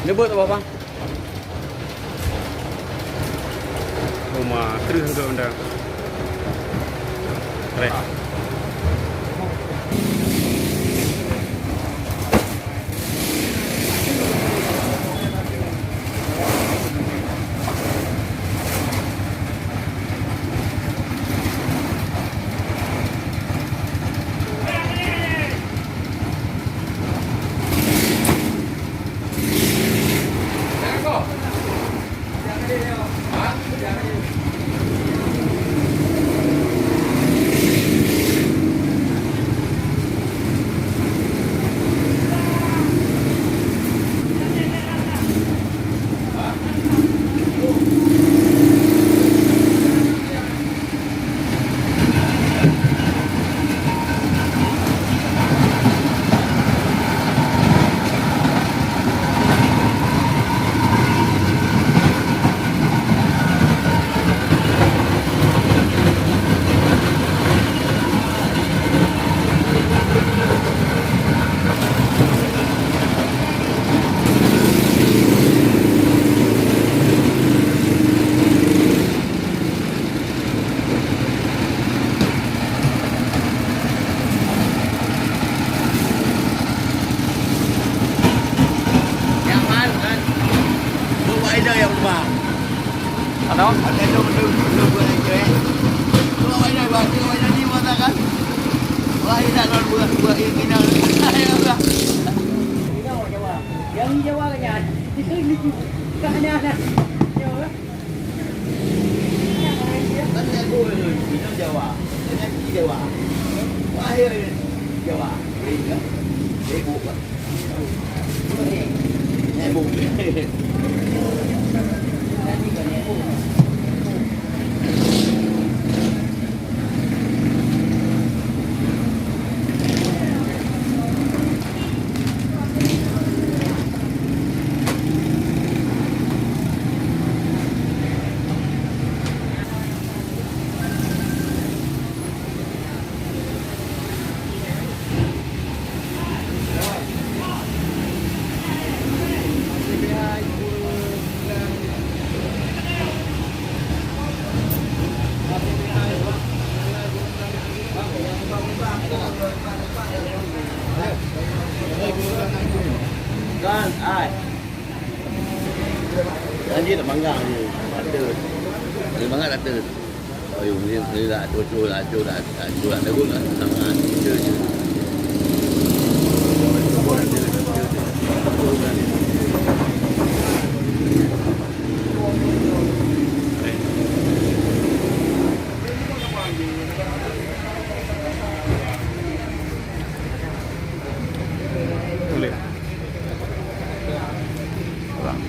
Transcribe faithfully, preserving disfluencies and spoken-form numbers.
Neubeut apa, Bang? Uma, treueh ke undang. Keren. Nyaman kan? Lu buat idea yang rumah. Ano? Ada tu, tu, tu buat idea, eh. Tu awak idea, buat, tu awak idea ni, buat tak kan? Wah, idea tu buat, buat yang kena. Ya Allah. Yang Jawa kan, ya? Itu ni, bukan ada, ada. Ya Allah. Kan jago tu, minum Jawa. Kan Jawa. Lahir Jawa. Ibu kan. Ibu. Kan, ai. Janji tak bangga ni. Ada. Dia bangga tak ada. Ayo, ni, ni lah, tu, tu lah, tu lah, tu lah, tu lah, tu lah, tu lah. Boleh. Kurang.